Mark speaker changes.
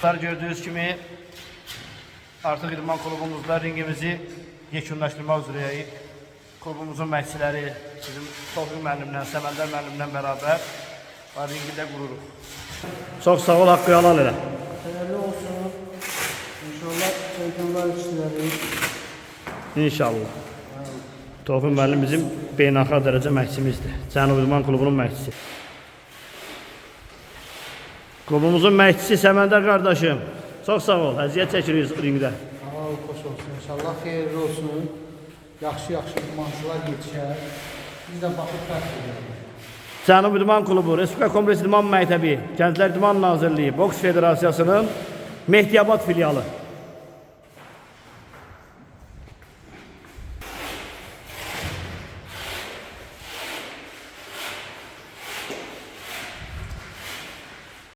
Speaker 1: Gördüyünüz kimi artıq idman klubumuzda ringimizi yekunlaşdırmaq üzrəyik. Klubumuzun məşqçiləri bizim Tofiq müəllimlə, Səməndər müəllimlə bərabər ringi də qururuq. Çox sağ ol, haqqı halal elə.
Speaker 2: Xeyirli olsun. İnşallah çempionlar yetişdirərik.
Speaker 1: İnşallah. Tofiq müəllim bizim beynəlxalq dərəcə məşqçimizdir. Cənub İdman Klubunun məşqçisi. Klubumuzun məşqçisi Səməndər qardaşım. Çox sağ ol. Əziyyət çəkirik ringdə.
Speaker 2: Sağ ol, xoş olsun. İnşallah xeyirli olsun. Yaxşı-yaxşı idmançılar yetişər. Biz də baxıb fəxr edərik.
Speaker 1: Cənub İdman Klubu, Respublika Kompleks İdman Məktəbi, Gənclər İdman Nazirliyi, Boks Federasiyasının Mehdiyabad filialı.